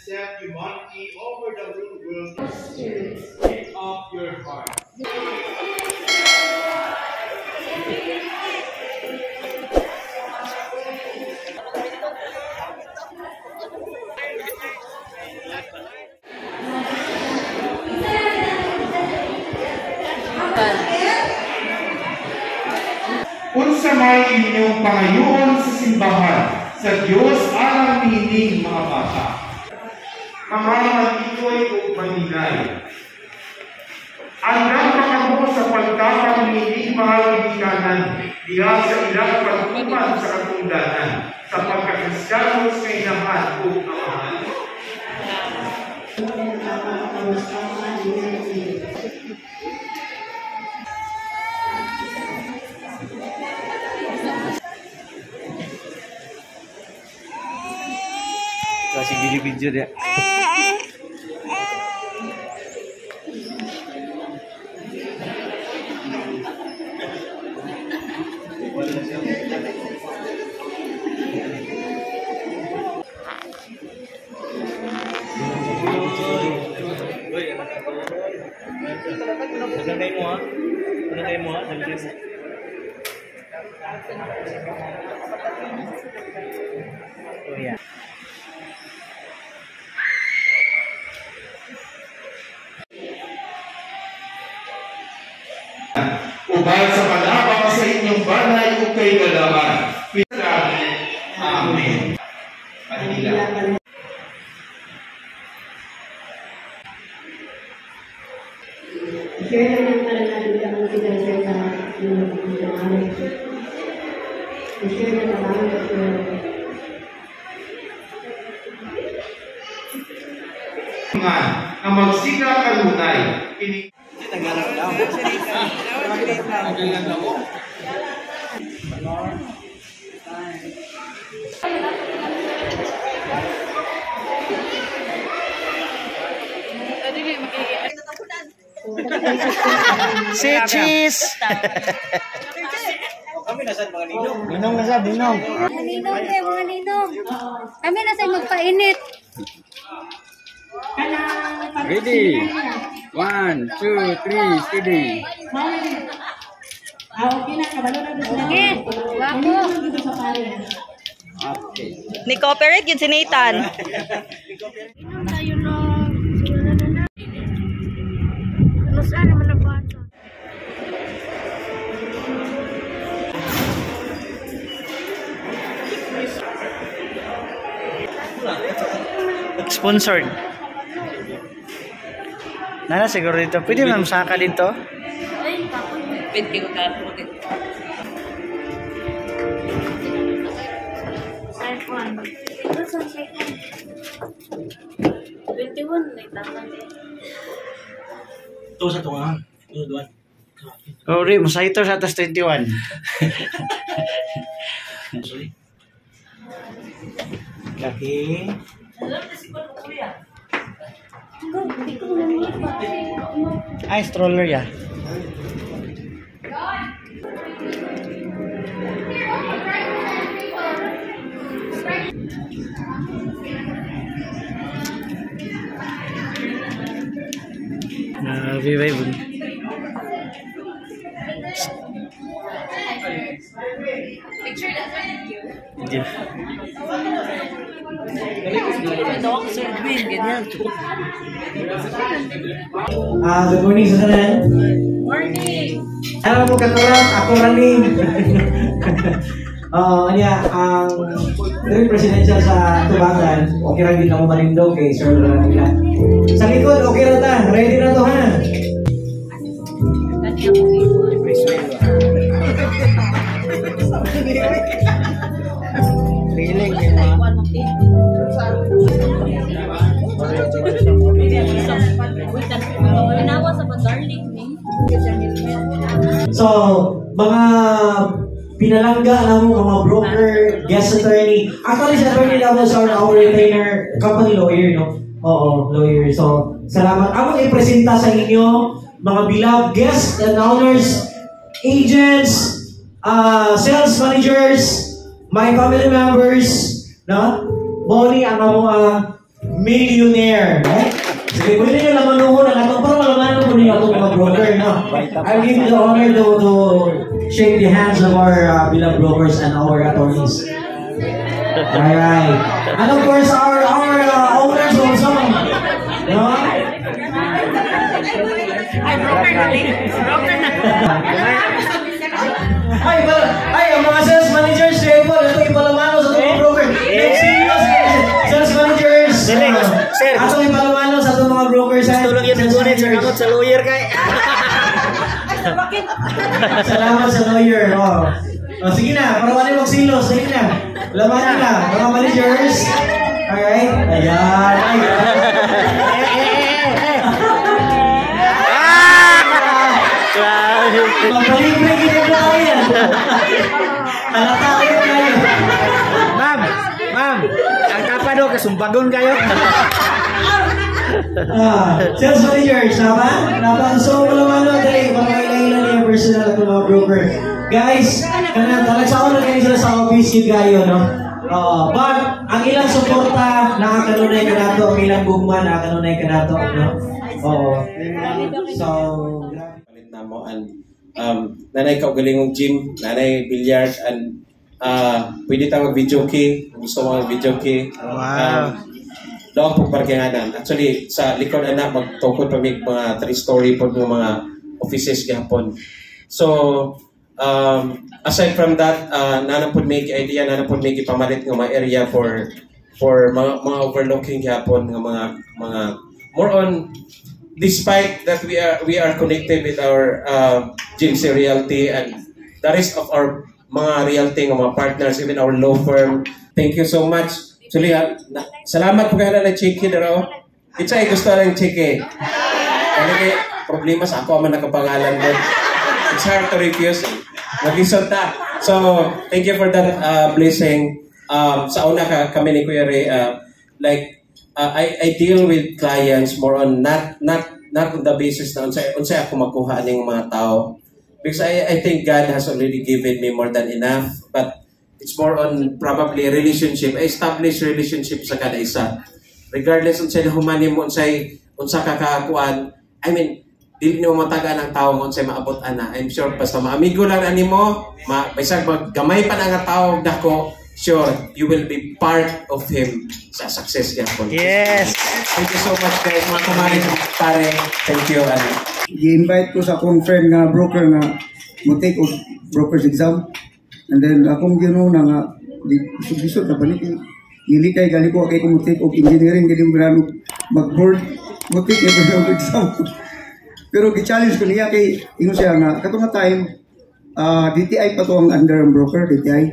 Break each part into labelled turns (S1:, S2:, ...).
S1: set humanity over the whole world. Keep up your heart.
S2: Unsa may inyong pangayoon sa simbahan sa Dios alang niining mga bata? Mga malikoy ug mahinay. Andam pa kamo sa pagtabang niining mga ginikanan diha sa ilang pagtuman sa katungdanan sa pagkakristiyanos sa inahan ug amahan.
S3: Kasih video-video dia. Daghan mo ha. Daghan mo ha, daghan mo. Oh yeah.
S2: Uban sa panabang sa inyong banay ug kahigalaan. Amen. Manila.
S4: Share naman pala natin kami sila share sa inyong mga. Share na kami sa
S2: Nga ang magsika kanunay. Ini
S3: Say cheese! Ninong na sa, ninong.
S5: Mga ninong eh, mga ninong. Kami na sa'yo magpainit.
S6: Ready? 1, 2, 3, steady.
S5: Sige, wapo.
S6: Okay.
S7: Ni cooperate yun si Nathan.
S5: Inom tayo no. Saan naman ang bata?
S3: Sponsored. Nana siguro dito. Pwede man saka dito.
S7: Pwede ko ka.
S5: iPhone. Ito sa second. 21 na tama din.
S1: Ito sa tunga. Ito doon.
S3: Oh, ri, masahito sa atas 21.
S1: Sorry.
S3: Laki. Ay, stroller ya. Na viva ibon. Hindi.
S8: Good morning sa tanan.
S5: Morning!
S8: Alam mo katuran, ako running. Oh, niya ang dream presidential sa Tubangan, okay ra din ako malindog kay Sir Ranila. Sa likod, okay ra ta. Ready na to ha.
S3: Feeling yung mga
S5: Ginawa sa ba-garlic ni?
S8: So, mga pinalangga na mo mga broker, guest attorney. Actually, si attorney na sa our retainer, company lawyer, no? Oo, lawyer. So, salamat. Among ipresenta sa inyo, mga beloved guests and owners, agents, sales managers, my family members, no? Mao ni ang among Millionaire. Right? Sige, pwede nyo lamanuhon ang atong para malamanon po ninyo atong mga broker. No? I'll give you the honor to shake the hands of our beloved brokers and our attorneys. Alright. And of course, our owners also. No?
S7: Ay, broker na rin. Broker na.
S8: Ay, ba, ay, ang mga sales managers, Siyempre, ito ipalamano sa atong mga broker. Next, serious, sales managers.
S3: Dili, sir.
S8: Atong ipalamano sa atong mga brokers.
S3: Gusto lang yun
S8: Sales
S3: naggunit sa
S8: managers.
S3: kamot sa lawyer kay.
S8: Salamat sa lawyer. Oh. Oh, sige na, para wala magsilos. Sige na. Lamanan na, mga managers. Alright? Ayan. Ay,
S3: Eh, eh, eh. Grabe.
S8: Magpalibre kita na kayo. Halata kayo kayo.
S3: Ma'am, ma'am, ang kapa do kasumbagon kayo.
S8: Ah, sales managers, tama? Tama. So, wala man dali, para kailangan niya personal at mga broker. Guys, kanang talagsaon na kayo sila sa office yun kayo, no? Oo, but ang ilang suporta, nakakanunay ka nato, ang ilang gugma, nakakanunay ka nato, no? Oo. So, grabe.
S9: Palit na mo and nanay kaugalingong gym, nanay billiard and pwede ta mag video key, kung gusto mo mag video key.
S3: Wow.
S9: Doon po parkinganan. Actually, sa likod ana magtukod pa mig mga three-story po ng mga offices gihapon. So, aside from that, nana po may idea, nana po may gipamalit nga mga area for mga overlooking gihapon nga mga more on, despite that we are connected with our GMC Realty and the rest of our mga realty nga mga partners, even our law firm. Thank you so much. Actually, salamat po kayo na Chiki daro. Itsa ay gusto lang Chiki. Kaya kay problema sa ako man nakapangalan doon. It's hard to refuse. Mag-isod ta. So, thank you for that blessing. Sa una ka, kami ni Kuya Ray, like, I deal with clients more on not on the basis na unsay ako makuha ning mga tao. Because I think God has already given me more than enough, but it's more on probably relationship. I establish relationship sa kada isa. Regardless unsay nahuman nimo, unsay unsa ka kakuan, I mean, dili nimo matagaan ang tao nga unsay maabot ana. I'm sure basta maamigo lang ani mo, bisag maggamay pa na nga tao dako, sure you will be part of him sa success gyapon.
S3: Yes.
S9: Thank you so much, guys. Mga kumare, pare, thank you. Ano.
S10: Gi-invite ko sa akong friend nga broker nga mo take og broker's exam. And then akong ginuna nga di lisod na balik nilikay gali ko kay ko mo take og engineering kay di mo mag-board mo take og exam. Pero gi-challenge ko niya kay ingon siya nga kato nga time DTI pa to ang under ang broker DTI.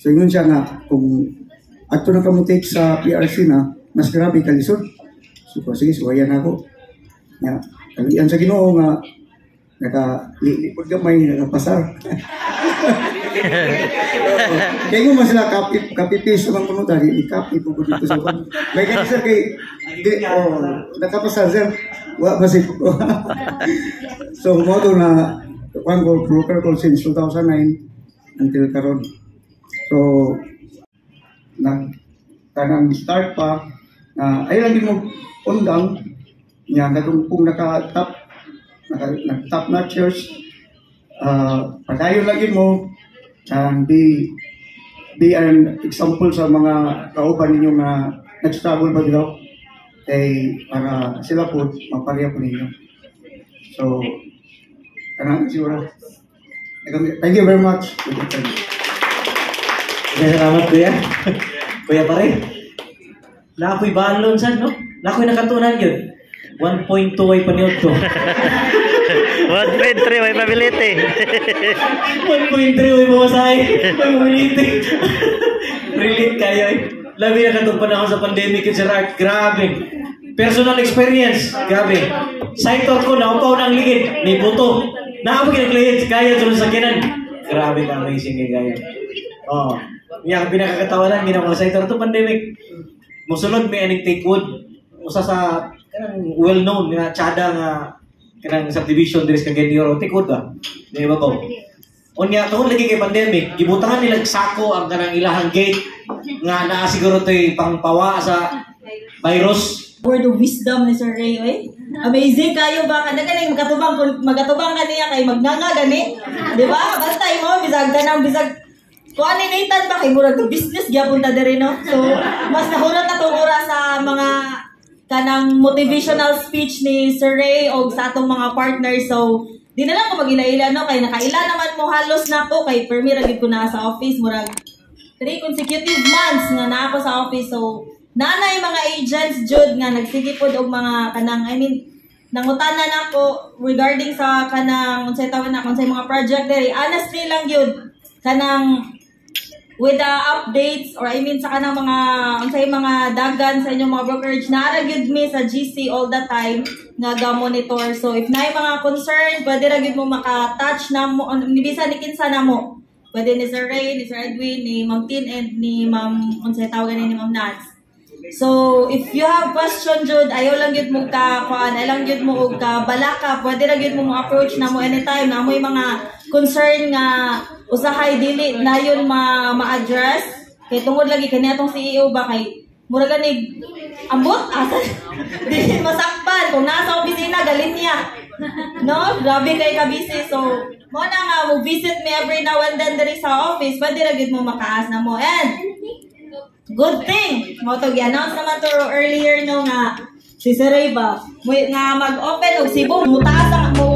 S10: So ingon siya nga kung adto na ka mo take sa PRC na mas grabe kalisod. So ko sige, suwayan ako. Ya, kalian sa Ginoo nga naka lipod gamay nakapasar. Kaya mo man sila copy copy paste man kuno tadi i-copy po ko dito sa kon. May kani sir kay di, oh, nakapasar sir. Wa ba si So mo to na kuan ko broker ko since 2009 until karon. So nag kanang start pa na ay lang din mo undang niya katong kung naka top naka nag top notchers, padayon lagi mo and be an example sa mga kauban ninyo nga nag-struggle ba dito kay para sila po mapareha po ninyo. So, kanang siguro. Thank you very much.
S8: Okay, salamat, kuya. Kuya pare. Naako'y balon sad, no? Naako'y nakatunan yun. 1.2 ay paniod to.
S3: 1.3 may pability.
S8: 1.3 ay mamasahe. May pability. Relate kayo eh. Labi na katong panahon sa pandemic yun, Sir Art. Grabe. Personal experience. Grabe. Site ko, naupaw ng ligid. May buto. Naamo ginag-client. Kaya tulong sa kinan. Grabe ka, amazing kay kayo. Oh. Yang pinakakatawanan ginawa sa ito pandemic. Musulod may aning teakwood. Usa sa kanang well-known nga tsada nga kanang subdivision diri sa Cagayan de Oro, teakwood ba? Di ba ba? Unya tungod lagi kay pandemic, gibutangan nila sako ang kanang ilahang gate nga naa siguro to'y pangpawa sa Virus.
S7: Word of wisdom ni Sir Ray, oy. Amazing kayo ba? Kada ganing makatubang kung magatubang ka niya kay magnanga gani. Di ba? Basta mo bisag kanang bisag kuan ni Nathan ba kay murag business gyapon ta diri, no. So mas nahurot na tong oras sa mga kanang motivational speech ni Sir Ray o sa atong mga partners. So di na lang ko mag-ila-ila, no, kay nakaila naman mo halos nako kay permi ra gid ko na sa office, murag 3 consecutive months nga na ako sa office. So nanay mga agents jud nga nagsige pod og mga kanang, I mean, nangutana nako regarding sa kanang unsay tawag na unsay mga project diri. Honestly lang gyud, kanang with the updates or, I mean, sa kanang mga unsay mga dagan sa inyong mga brokerage, naa gyud mi sa GC all the time nga ga-monitor. So if naay mga concern, pwede ra gyud mo maka-touch na mo ni bisan ni kinsa na mo. Pwede ni Sir Ray, ni Sir Edwin, ni Ma'am Tin and ni Ma'am unsay tawag ni Ma'am Nats. So, if you have question jud, ayaw lang gyud mo ka kuan, ayaw lang gyud mo og ka balaka, pwede ra gyud mo mo approach na mo anytime na mo'y mga concern nga usahay dili na yun ma ma-address. Kay tungod lagi kani atong CEO ba, kay mura ganig ambot asa dili masakpan kung nasa opisina galin niya. No, grabe kay ka busy. So, mo na nga mo visit me every now and then diri sa office, pwede ra gyud mo makaas na mo. And good thing, mo to gi-announce naman to earlier, no, nga si Sir Ray ba, mo nga mag-open og Cebu, mutaas ang mo